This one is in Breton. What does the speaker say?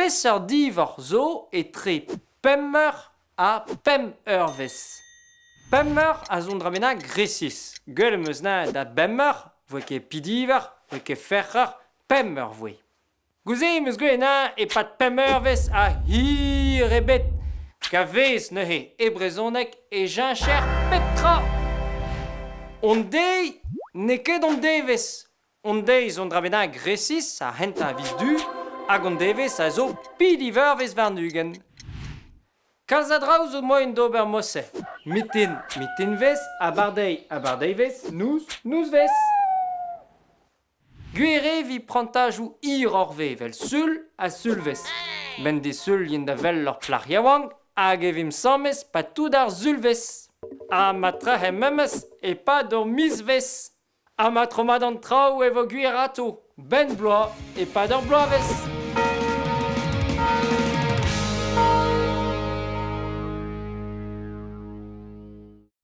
Peseurt diforc'h zo etre pemp eur ha pemp eurvezh? Pemp eur a zo un dra bennak resis. Gwell em eus neuze da bemp eur, 'voe ket pidiver, 'voe ket ferc'her, pemp eur 'voe. Goude em eus gwelet anezhañ e-pad pemp eurvezh ha hir ebet. Ka vez neuze e brezhoneg e cheñcher pep tra. Hon deiz n'eo ket hon devezh. Hon deiz zo un dra bennak resis ar c'hentañ a viz Du hag hon devezh a zo piliveurvezh warn-ugent. Kalz a draoù zo moaien d'ober mod-se. Mitin, mitinvezh, abardaez, abardaevezh, noz, nozvezh. Gwir eo evit prantajoù hiroc'h evel Sul ha Sulvezh. 'Benn disul int da wel ur plac'h yaouank hag e vimp 'sames 'pad tout ar sulvezh. Ha ma trec'he memes e-pad ur mizvezh. Ha ma tro mat an traoù e vo gwir atav, 'benn bloaz e-pad ur bloavezh.